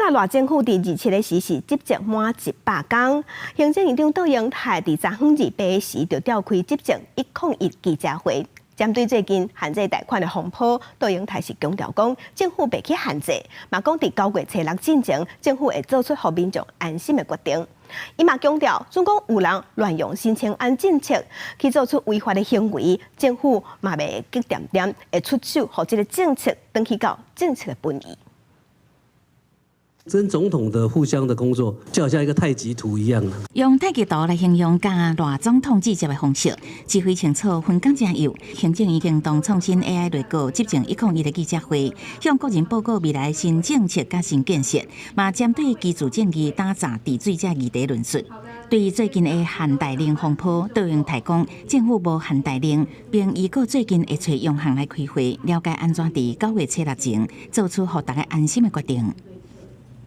啊，賴政府佇27个時是執政滿100工，行政院長卓榮泰佇昨昏28時就召開執政101記者會，針對最近限制貸款的風波，卓榮泰是強調講，政府袂去限制，嘛講佇9月初6進前，政府會做出予民眾安心的決定。伊嘛強調，如果有人亂用新青安政策去做出違法的行為，政府嘛袂激恬恬，會出手予這个政策轉去到政策的本意。跟總統的互相的工作，就好像一個太極圖一樣。用太極圖來形容佮賴總統接觸的方式，指揮清楚，分工正幼。行政院行動創新 AI 內閣執政101的記者會，向國人報告未來新政策佮新建設，嘛針對居住正義打詐治水這議題論述。對於最近的限貸令風波，卓榮泰講政府無限貸令，並預告最近會揣央行來開會，了解按怎佇9月初6前做出予大家安心的決定。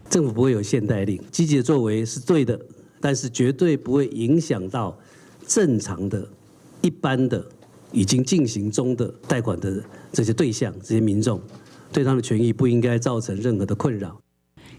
政府不會有限貸令，積極的作為是對的，但是絕對不會影響到正常的、一般的已經進行中的貸款的這些對象、這些民眾，對他們的權益不應該造成任何的困擾。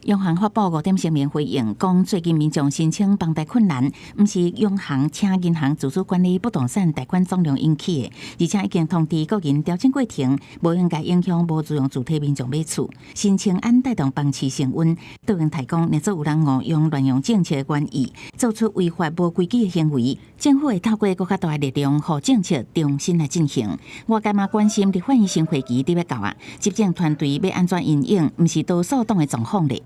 央行發布五點聲明回應，講最近民眾申請房貸困難，毋是央行請銀行自主管理不動產貸款總量引起的，而且已經通知個人調整過程，無應該影響無自用住體民眾買厝。新青安帶動房市升溫，卓榮泰講，若做有人誤用亂用政策的原意，做出違法無規矩的行為，政府會透過閣較大的力量，予政策重新來進行。外界嘛關心立法院新會期佇欲到啊，執政團隊欲按怎因應，毋是多數黨的狀況咧。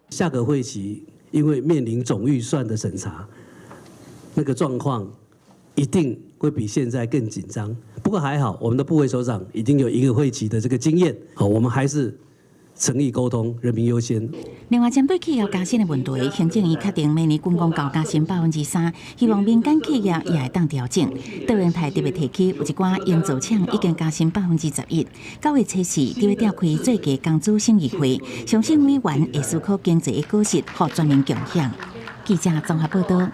下個會期，因為面臨總預算的審查，那個狀況一定會比現在更緊張。不過還好，我們的部會首長已經有一個會期的這個經驗，好，我們還是誠意溝通，人民優先。另外，針對企業加薪的問題，行政院確定明年軍公教加薪3%，希望民間企業也會當調整。卓榮泰特別提起，有一寡營造廠已經加薪11%。9月初4佇欲召開最低工資審議會，相信委員會思考經濟的果實，予全民共享。記者綜合報道。